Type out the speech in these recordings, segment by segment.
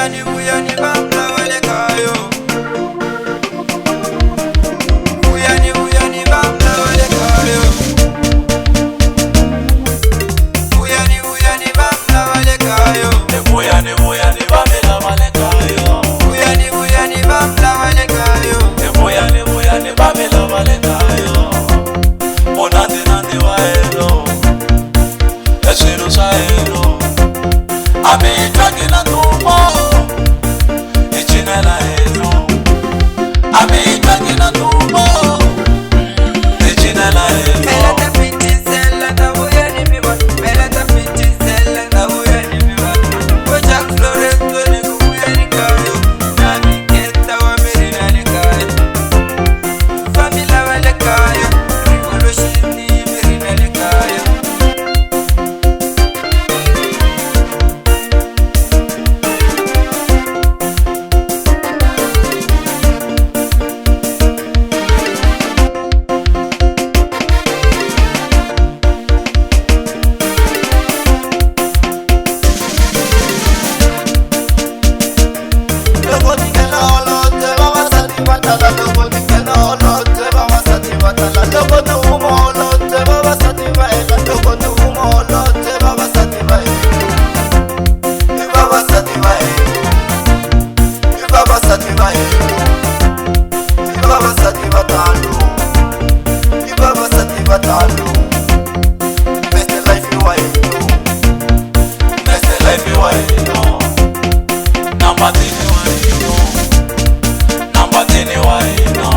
Vuyani vuyani vanhu va le kaya. Vuyani vuyani vanhu va le kaya. Vuyani vuyani vanhu va le kaya. Vuyani vuyani vanhu va le kaya. Vuyani vuyani vanhu va le kaya. Vuyani vuyani vanhu va le kaya. Monate nandi wa helo. Eswilo swa helo. Ami twangi na ndumo. Hi cinela helo. Ami twangi na ndumo. Hi cinela helo. Mela ta phithizela ta vuya ni mi vona. Mela ta phithizela ta vuya ni mi vona. Vo Jack Lorenzo ni ku vuya ni kaya. Na Miketa wa miri na le kaya. Family va le kaya. Revolution miri na le kaya. Loko ni nghena holobye vavasati va tala, loko ni nghena holobye vavasati va tala, loko ni huma holobye vavasati va hela, loko ni huma holobye vavasati va hela. I vavasati va hela, i vavasati va hela, i vavasati va talo, i vavasati va talo. Best life wa hina, Best life wa hina. Number 10 wa hina. Number 10 wa hina.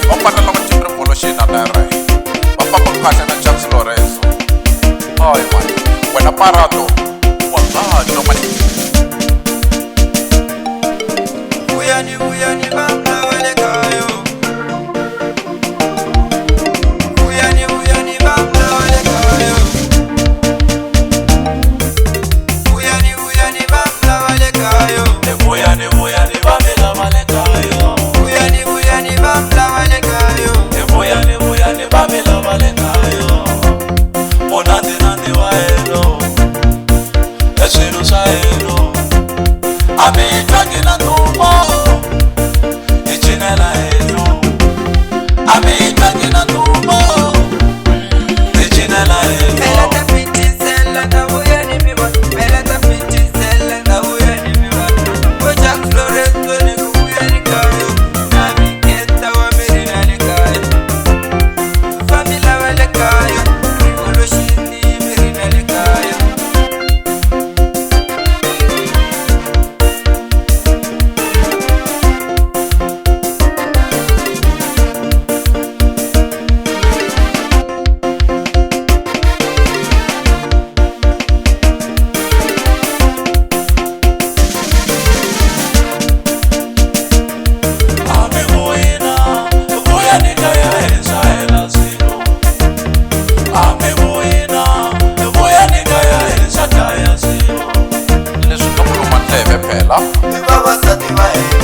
Revolution na re va Papa Mphahla na Jacques Lorenzo. Oy man, wena Parado wa ngano man. Vuyani vuyani vanhu va le kaya. Vuyani vuyani vanhu va le kaya. Vuyani vuyani vanhu va le kaya. Vuyani vuyani vanhu va le kaya. Vuyani vuyani vanhu va le kaya. Vuyani vuyani vanhu va le kaya. Monate nandi wa helo. Eswilo swa helo. Ami twangi na ndumo. Hi cinela helo. Ami twangi na ndumo. Hi cinela helo. Mela ta phithizela ta vuya ni mi vona. Mela ta phithizela ta vuya ni mi vona. Vo Jack Lorenzo ni ku vuya ni kaya. Na Miketa wa miri na le kaya. Family va le kaya. Revolution miri na le kaya. Ami vuyina, vuyani kaya hi swa hela swilo. Ami vuyina, vuyani kaya hi swa dlaya swilo. Leswi nga ku luma ndleve phela. I vavasati va hela.